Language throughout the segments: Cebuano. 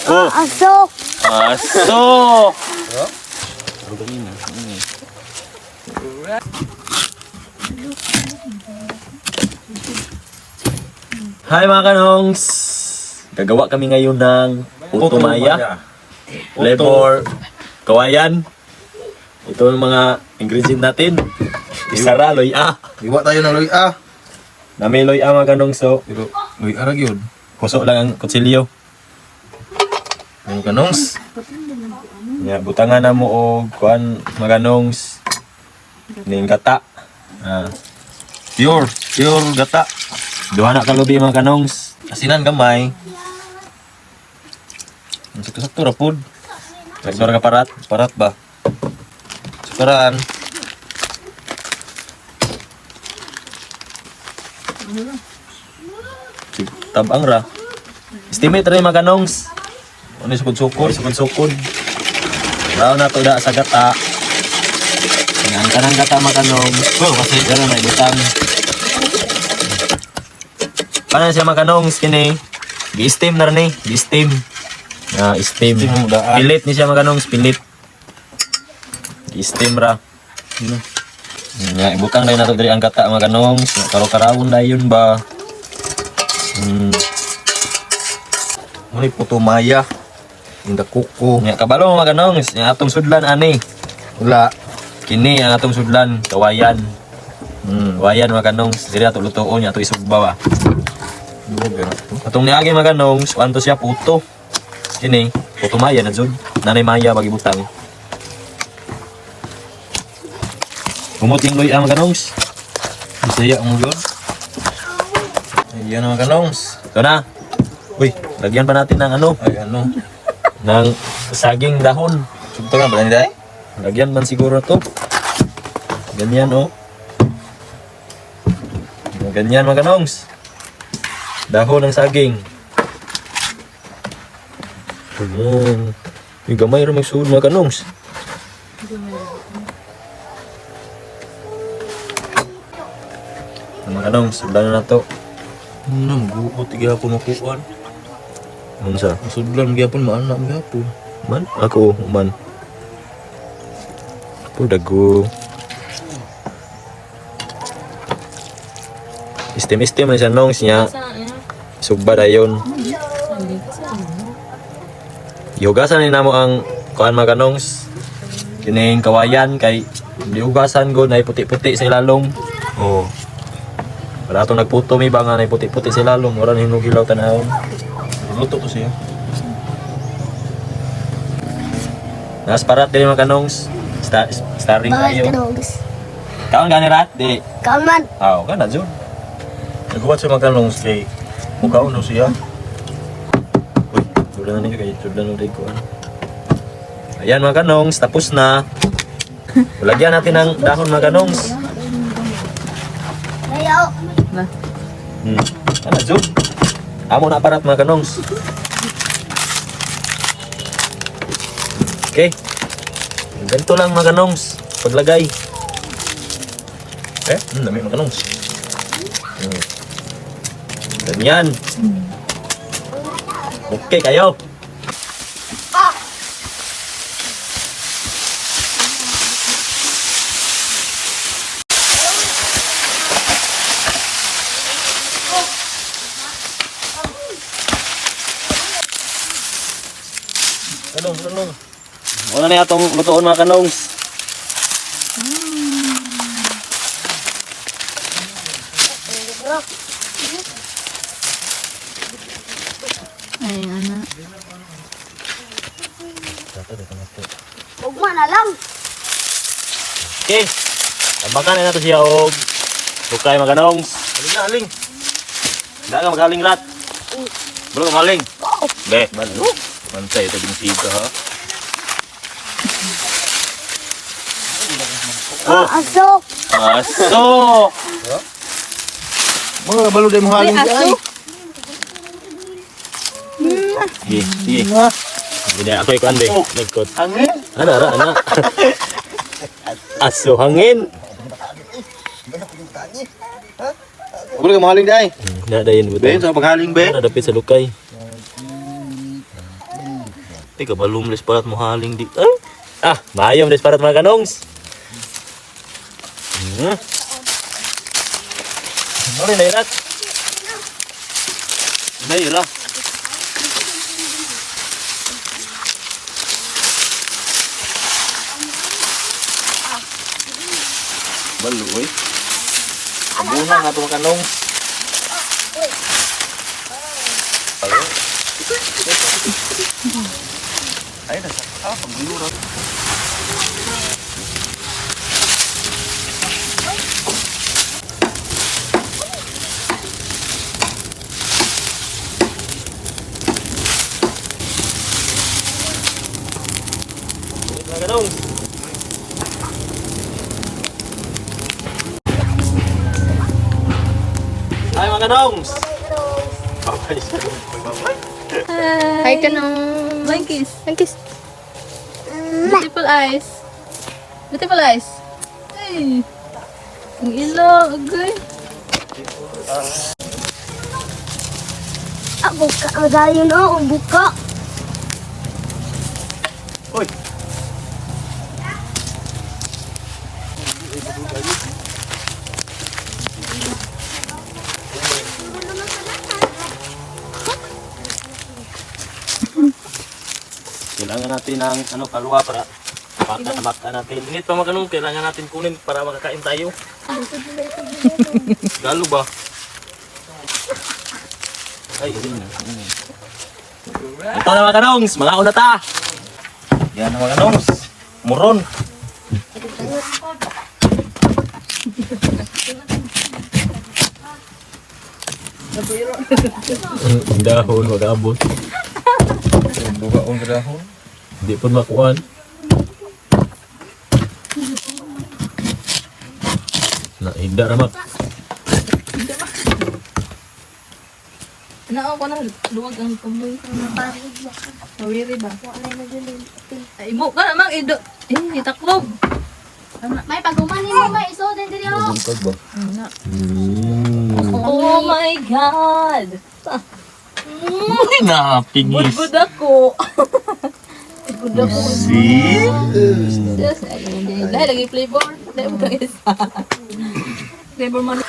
Oh, Aso. aso! Hi, mga kanongs! Gagawa kami ngayon ng puto maya, flavor kawayan. Ito ang mga ingredient natin. Isara, loy-a. Iwa tayo ng luya. Nami loy-a, mga kanongs. So, Pero luya ra gyud. puso lang ang kutsilyo. Ang kanongs. Ya, butangan na mo og kuan, mga kanongs. Ning gata. Ah, Pure, pure gata. Duha na kalubi, mga kanongs. Asinan gamay. Ang sakto-sakto ra pud. Sakto ra ka parat. Parat ba? Sukaran. Tabang ra. Estimate ra yung mga kanongs. Ano yung sukod-sukod? Sukod-sukod. Raw na to da sa gata. Ang kanang gata, mga kanongs. Oh, kasi Pero na ibutang. Paano siya, mga kanongs, kini? Gi-steam na rin eh. Gi-steam. Ah, steam. Steam mo daan. Pilit ni siya, mga kanongs, pilit. Gi-steam ra. Yun. Nga, ibutang na nato diri ang gata, mga kanongs. Karo-karawon na yun ba? Muna puto maya. Inda kuko. Nga, kabalo, mga kanongs. Nga atong sudlan ani. Wala. Kini ang atong sudlan, kawayan. Kawayan, mga kanongs. Diri ato lutoon, ato isugba ba. Dugo ba to? Atong niagi, mga kanongs, kuanto siya puto. Kini, puto maya na jud. Nanay maya pag ibutang. Kumot yung luya, mga kanongs. Bisaya mo gyud. Ayan ang mga kanongs. Ito na. Uy, lagyan pa natin ng ano, Ay ano. ng saging dahon. Sugto ka ba ni dai? Lagyan man siguro to. Ganyan, oh. Ganyan, mga kanongs. Dahon ng saging. Ayun. Yung gamay ra magsuod, mga kanongs. Mga kanongs, sudlan na to. Ano, maguot gyapon makuan. Unsa? Sudlan gyapon maana gyapon. Man? Ako, man. Ako, dago. Steam-steam na siya nongs niya. Sugba dayon. Ihugasan ni namo ang kuan, mga kanongs. Kining kawayan kay dihugasan go nay puti-puti sa ilalom. Oh. Wala atong nagputo mi ba nga nay puti-puti sa ilalom, wala na hinog hilaw tanawon. Luto to siya. Nas parat diri, mga kanongs. Starring Bye, kayo. kanongs. Kaon gani rat di. Kaon man. Aw, kana jud. Naghuwat siya mga kanongs kay mukaon daw siya. Uy, wala na niyo kay sudlan na ko ano. Ayan, mga kanongs, tapos na. Lagyan natin ng dahon, mga kanongs. Ayaw. Ano, Jud? Amo na aparat, mga kanongs. Okay. Ganito lang, mga kanongs. Paglagay. Eh, dami mga kanongs. Ganyan. Okay kayo. Kanong, kanong. Una na atong lutoon, mga kanongs. Ay, ana. Ugma na lang. Okay. Tambakan na nato siya og lukay, mga kanongs. Haling na, haling. Wala ka magaling rat. Bro, haling. Be. Malo. Mantay ito din siga ha. Oh. Aso. Aso! Mga balo din mo haling Ay, aso. Sige, sige. Hindi, ako ikuan be. Nagkot. Hangin. Ana, ara, ana. Aso hangin. Bro, ka mahaling dai. Na dayon Be, butang. sa paghaling be. Ana dapit sa lukay. Ay, kabalumles parat mo haling di. Ay! Ah, maayom des parat mga kanongs. Ano rin, nairat? Nay, lah. Balo, oy. Paguna nga ito mga kanongs. Balo. Ay, nasa. Ah, paglura. Mga kanongs. Ay, mga kanongs. Babay siya. Babay. Hi ka nung... Blind kiss. Blind kiss. Beautiful eyes. Beautiful eyes. Ay. Ang ilong. Agay. Ah, buka. Magayon oh, ang buka. Uy. Kailangan natin ng ano, kalwa para baka na baka natin. Init pa mga ganun, kailangan natin kunin para makakain tayo. Galo ba? Ay, hindi na. Ito na mga kanongs, mga una ta! Yan ang mga kanongs. Muron. Dahon, wag abot. Buka ang dahon. Hindi po makuan. Na, higda ramak. Nao ko na. Luwag ang tumoy. Mawiri ba? Ay, mo ka na mang ido. Eh, itaklob. May pagumanin mo, may iso din din oh. Bungkag ba? Oh my God! Ay, napingis. Budbud ako. Budbud ako. See? Yes, ay, dahil lagi flavor. Dahil mo isa. Flavor man.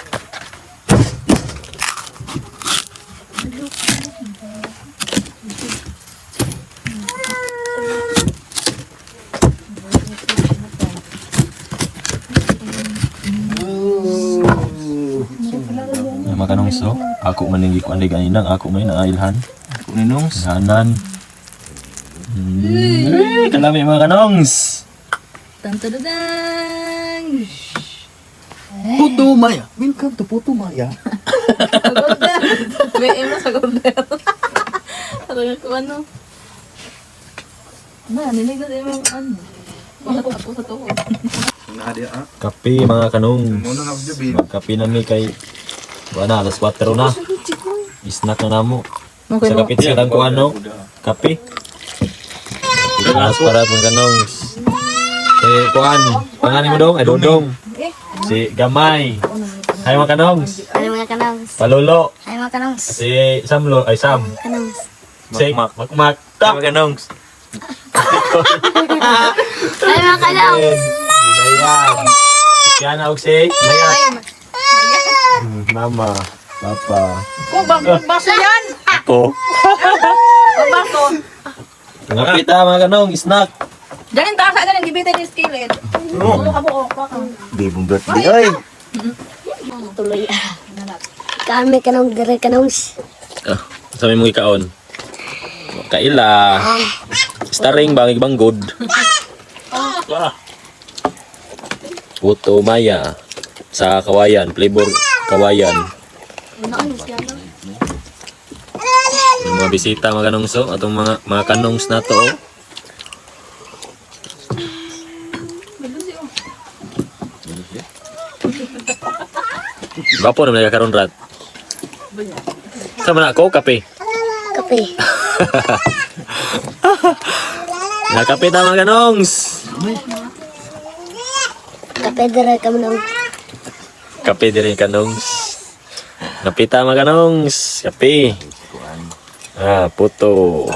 Ay, mga kanongs, oh. Ako man yung gikuan ganina, ako man yung naailhan. Ako ni Nongs. Hanan. Eh, kalami mga kanongs. Tan-tadadang! Puto Maya. Welcome to Puto Maya. Pag-order. May emo sa order. Talaga ko ano. Na, niligtas emo ano. Wala ako sa tuhod. Nahadi ah. Kape mga kanongs. Muna na ako gabi. Magkape na mi kay wala alas 4 na. Snack na namo. Okay, Sa kapit sa kang kuano. Kape. Alas para mga kanongs. Eh, kuan, pangalan mo dong? Ay, dodong. Si Gamay. Hi mga kanongs. Ay, mga kanongs. Palolo. Ay, mga kanongs. Si Samlo, ay Sam. Kanongs. Si Makmak. Ay, mga Nongs. Ay, mga kanongs. Ayan. Si Kiana og si Maya. Mama, Papa. Kung baso yan! Ako. Kung baso! Mga pita mga kanong, snack. Diyan yung tasa, diyan yung gibitay ni skillet. No. Ka buo, ka. Di mong birthday ay. Tuloy ah. Kami kanong dire kanongs. Ah, sabi mong ikaon. Kaila. Starring bangig banggod. Ah. Puto Maya sa Kawayan, flavor Kawayan. Yung mga bisita mga kanong so, atong mga kanongs na to. Oh. Bapo naman nagkakaroon rat. Sama na ako, kape. Kape. Nakape ta mga kanongs. Kape dire kanong. Kape din kanongs. Kape ta mga kanongs. Kape. Ah, puto.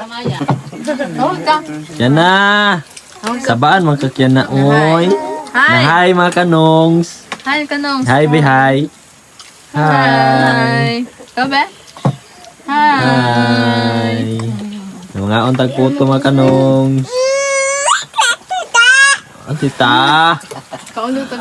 Maya. Tawag ka. Yan na. Sabaan mga kakyan na, oy. Hi. Na hi mga kanongs. Hi, kanong. Hi, be hi. Hi. Hi. Ikaw ba? Hi. Hi. Mga untag puto mga kanongs. Ang tita. Kaulutan.